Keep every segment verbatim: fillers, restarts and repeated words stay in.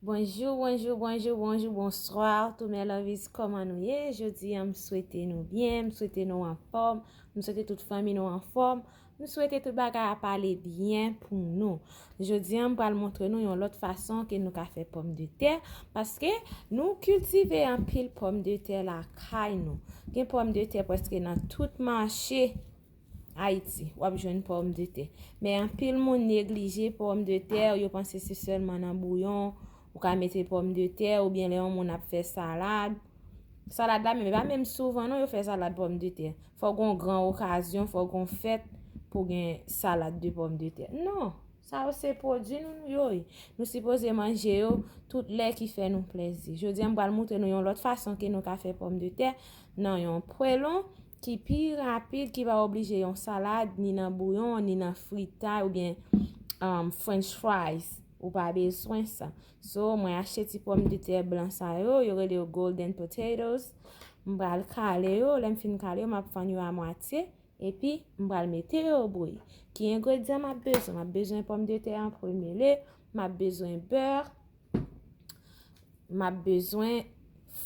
Bonjou, bonjou, bonjou, bonjou, bonswa, tou mes lovies, kòman nou ye? Jodi a, m swete nou byen, m swete nou anfòm, m swete tout fanmi nou anfòm, m swete tout bagay ap ale byen pou nou. Jodi a, m pral montre nou yon lòt fason ke nou ka fè pòmdetè, paske nou kiltive anpil pòmdetè lakay nou. Gen pòmdetè prèske nan tout mache Ayiti, w ap jwenn pòmdetè. Men anpil moun neglije pòmdetè, yo panse se sèlman nan bouyon ou ka mete pòmdetè, oubyen lè yon moun ap fè salad. Salad la menm, e pa menm souvan non yo fè salad pòmdetè. Fò gon gran okazyon, fò gon fèt pou gen salad de pòmdetè. Non, sa yo se pwodui nou yo ye. Nou sipoze manje yo tout lè ki fè nou plezi. Jodi a, m pral montre nou yon lòt fason ke nou ka fè pòmdetè nan yon pwelon ki pi rapid, ki pa oblije yon salad, ni nan bouyon, ni nan fritay oubyen um, french fries. Ou pa bezwen sa. So, mwen achte ti pòmdetè blan sa yo, yo rele yo golden potatoes. M pral kale yo, lè m fin kale yo, m ap fann yo a mwatye, epi m pral mete yo bouyi. Ki engredyan m ap bezwen? M ap bezwen pòmdetè an premye lye, m ap bezwen bè, m ap bezwen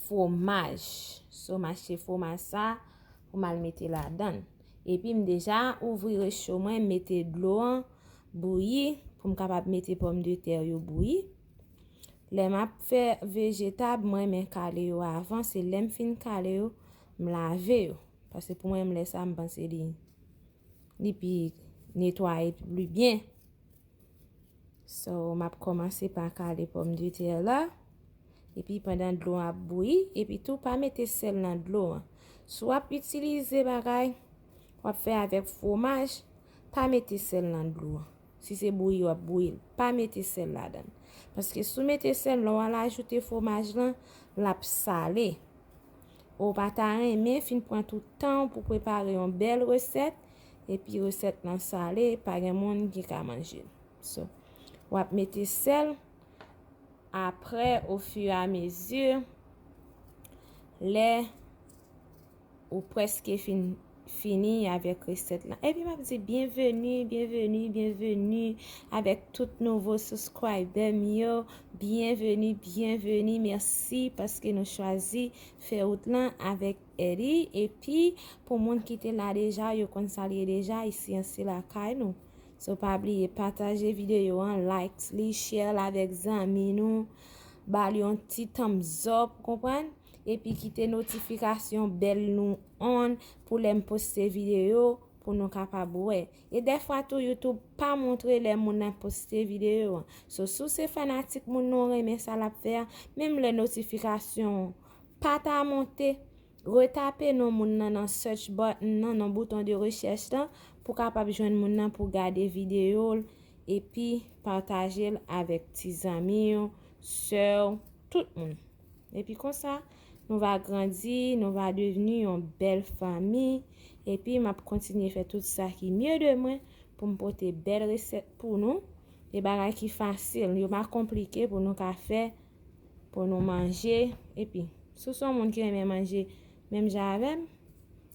fwomaj. So, m achte fwomaj sa pou m al mete ladan l. Epi m deja ouvri recho mwen, m mete dlo an bouyi pou m kapab mete pòmdetè yo bouyi. Lè m ap fè vejetab, mwen renmen kale yo avan, se lè m fin kale yo, m lave yo. Paske pou mwen, lè sa, m panse li, li pi netwaye pli byen. So, m ap kòmanse pa kale pòmdetè la. Epi pandan dlo ap bouyi, epi tou pa mete sèl nan dlo an. Si w ap itilize bagay, w ap fè avèk fwomaj, pa mete sèl nan dlo an. Si se bouyi w ap bouyi l, pa mete sèl ladan l. Paske si w mete sèl, lè w al ajoute fwomaj lan, l ap sale. Ou pa ta renmen fin pran tout tan w pou prepare yon bèl resèt, epi resèt lan sale, pa gen moun ki ka manje l. So, w ap mete sèl, apre, ofiramezi, lè ou prèske fin fini avèk resèt lan. Epi m ap di byenveni, byenveni, byenveni avèk tout nouvo subscriber m yo. Byenveni, byenveni, mèsi paske nou chwazi fè wout lan avèk Eddie. Epi pou moun ki te la deja, yo konn sa l ye deja, isi an se lakay nou. So pa bliye pataje videyo an, like li, share l avèk zanmi nou, ba l yon ti thumbs up, konprann? Epi kite notifikasyon bèl nou on pou lè m poste videyo pou nou kapab wè. E dèfwa tou YouTube pa montre lè moun nan poste videyo an. So si w se fanatik moun nan, w renmen sa l ap fè a, menm lè notifikasyon an pa ta monte, retape non moun nan nan search button nan, nan bouton de rechèch lan, pou kapab jwenn moun nan pou gade videyo l, epi pataje l avèk ti zanmi w, sè w, tout moun. Epi konsa, nou va grandi, nou va devni yon bèl fanmi, epi m ap kontinye fè tout sa ki mye de mwen pou m pote bèl resèt pou nou, de bagay ki fasil, yo pa konplike pou nou ka fè, pou nou manje, epi si w se yon moun ki renmen manje menm jan avè m,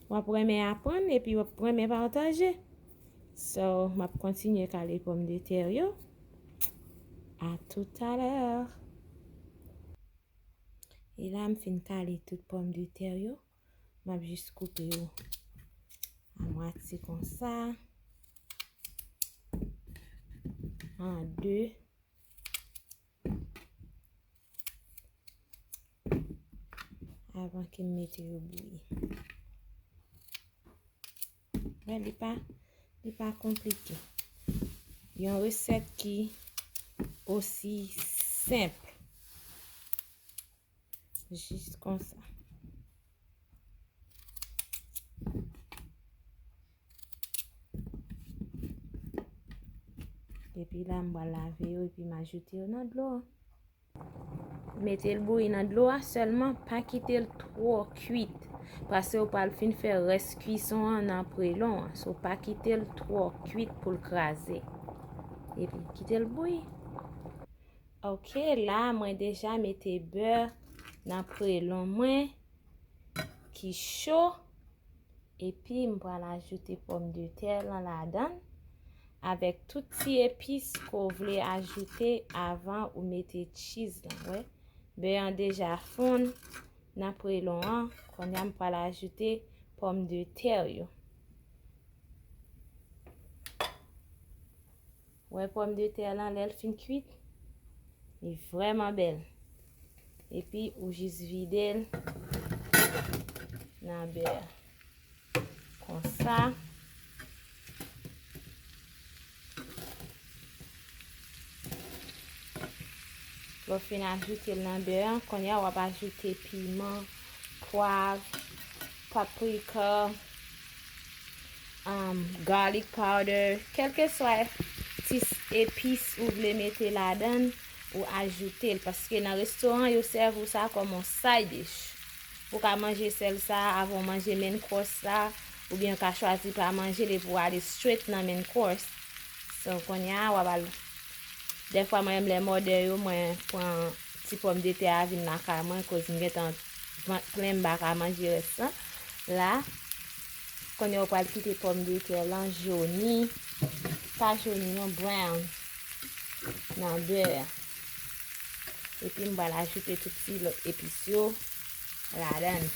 w ap renmen aprann epi w ap renmen pataje. So, m ap kontinye kale pòmdetè yo. A toutalè. E la, m fin kale tout pòmdetè yo. M ap jis koupe yo a mwatye konsa. An de. Avan ke m mete yo bouyi. Men li pa, li pa konplike. Yon resèt ki osi senp. Jis konsa. Epi la, m pral lave yo epi m ajoute yo nan dlo an. Mete l bouyi nan dlo a, sèlman pa kite l twò kwit. Paske w pral fin fè rès kwison an nan prelon an. So, pa kite l twò kwit pou l kraze. Epi, kite l bouyi. Ok, la, mwen deja mete bè nan prelon mwen ki cho. Epi, m pral ajoute pòmdetè lan ladan l. avèk tout ti epis ke w vle ajoute avan ou mete cheese lan, wè. Bè an deja fonn nan prelon an. Kounye a m pral ajoute pòmdetè yo. Wè pòmdetè lan lè l fin kwit, li vrèman bèl. Epi ou jis vide l nan bè a. Konsa. Lè w fin ajoute l nan bè a, kounye a w ap ajoute piman, pwav, paprika, um, garlic powder, kèlkeswa ti epis ou vle mete ladan l, ou ajoute l. Paske nan restoran, yo sèvi w sa kòm yon side dish. Ou ka manje sèl sa avan w manje main course la, oubyen w ka chwazi pa manje l epi w ale straight nan main course. So, kounye a, w ap al. Dèfwa, mwen menm, lè m òdè yo, mwen pran ti pòmdetè a vin lakay mwen, koz m gentan vant plen, m pa ka manje rès lan. La, kounye a, w pral kite pòmdetè lan joni, pa joni non, brown, nan bè a. Epi m pral ajoute tout ti lòt epis yo ladan l.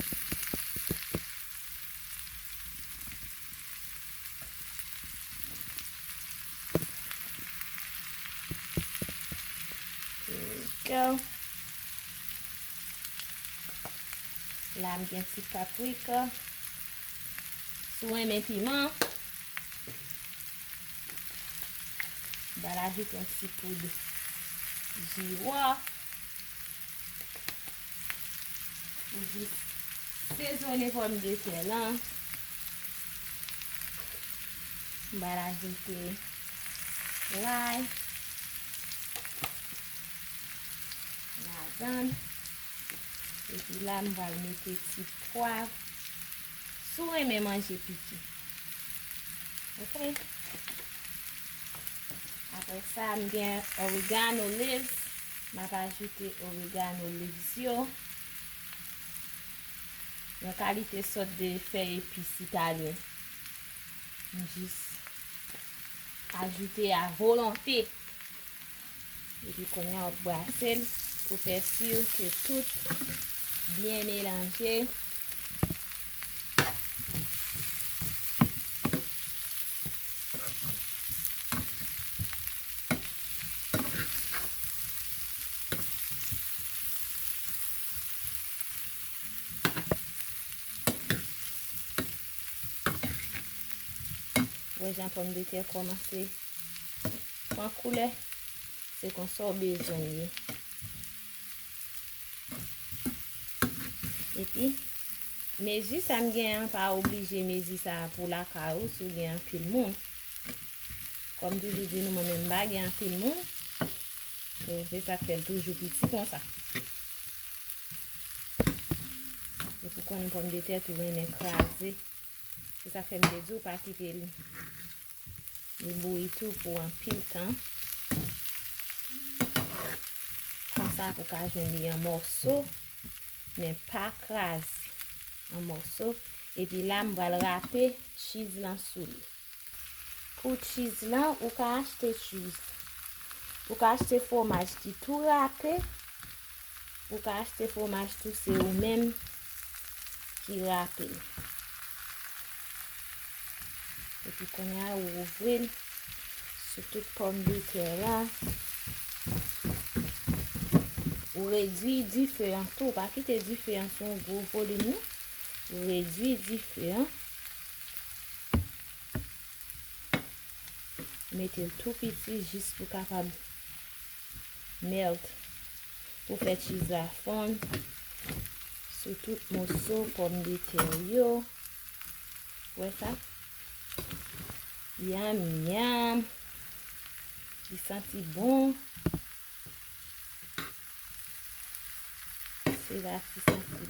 Here we go. La, m gen ti paprika. Si w renmen piman, m pral ajoute yon ti poud jiwo. Ou jis sezone pòmdetè lan. M pral ajoute lay ladan l. Epi la, m pral mete ti pwav. Si w renmen manje pike. Oke. Apre sa, m gen oregano leaves. M ap ajoute oregano leaves yo. Yon kalite sòt de fèy epis italyen. M jis ajoute a volonte. Epi kounye a w ap brase l pou fè si ke tout byen melanje. Wè jan pòmdetè kòmanse pran koulè, se konsa w bezwen l ye. Epi, mezi sa m gen an pa oblije mezi sa pou lakay ou si w gen anpil moun. Kòm m toujou di nou, mwen menm m pa gen anpil moun. So, se sa k fè l toujou piti konsa. Epi w konnen pòmdetè tou renmen kraze. Se sa k fè m te di w pa kite l, li bouyi tou pou anpil tan. Konsa pou w ka jwenn li an mòso, men pa kraze an mòso. Epi la, m pral rape cheese lan sou li. Pou cheese lan, ou ka achte cheese. Ou ka achte fwomaj ki tou rape. Ou ka achte fwomaj tou, se ou menm ki rape l. Epi kounye a, ou ouvri l sou tout pòmdetè la. Ou redui dife an tou. Pa kite dife an sou yon gwo volim, non. Ou redui dife an. Mete l tou piti jis pou kapab melt, pou fè cheese la fonn sou tout moso pòmdetè yo. Wè sa? Yam, yam. Li santi bon. Se la ki santi.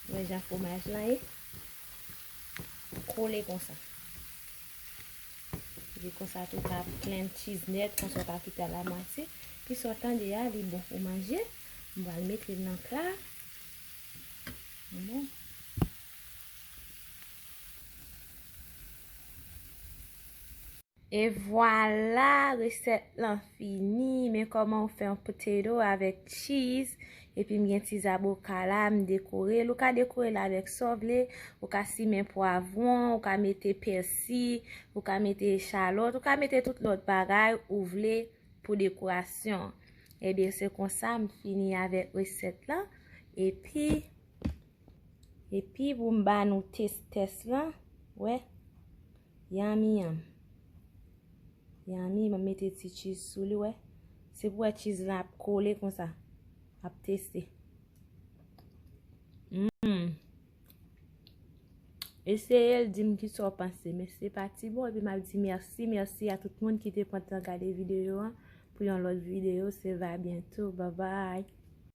Wè jan fwomaj lan ye. Kole konsa. Epi konsa tou ka plen cheese nèt, konsa w ka kite a la mwatye. Pi sa w tande a, li bon pou manje. M pral mete l nan pla. Bon. E vwala, resèt lan fini. Men kòman ou fè yon potato avèk cheese. Epi m gen ti zaboka la, m dekore l. Ou ka dekore l avèk sa w vle. Ou ka simen pwavwon, ou ka mete pèsi, ou ka mete echalòt, ou ka mete tout lòt bagay ou vle pou dekorasyon. Ebyen, se konsa m fini avèk resèt lan. Epi, epi pou m ba nou test test lan, wè. Yummy, yum. Yummy, m mete ti cheese sou li, wè. Se pou wè cheese lan ap kole konsa. Ap teste. Mm. Eseye l, di m kisa w panse. Men se pa ti bon. Epi m ap di mèsi, mèsi a tout moun ki te pran tan gade videyo an. Pou yon lòt videyo, se va byento. Bye bye.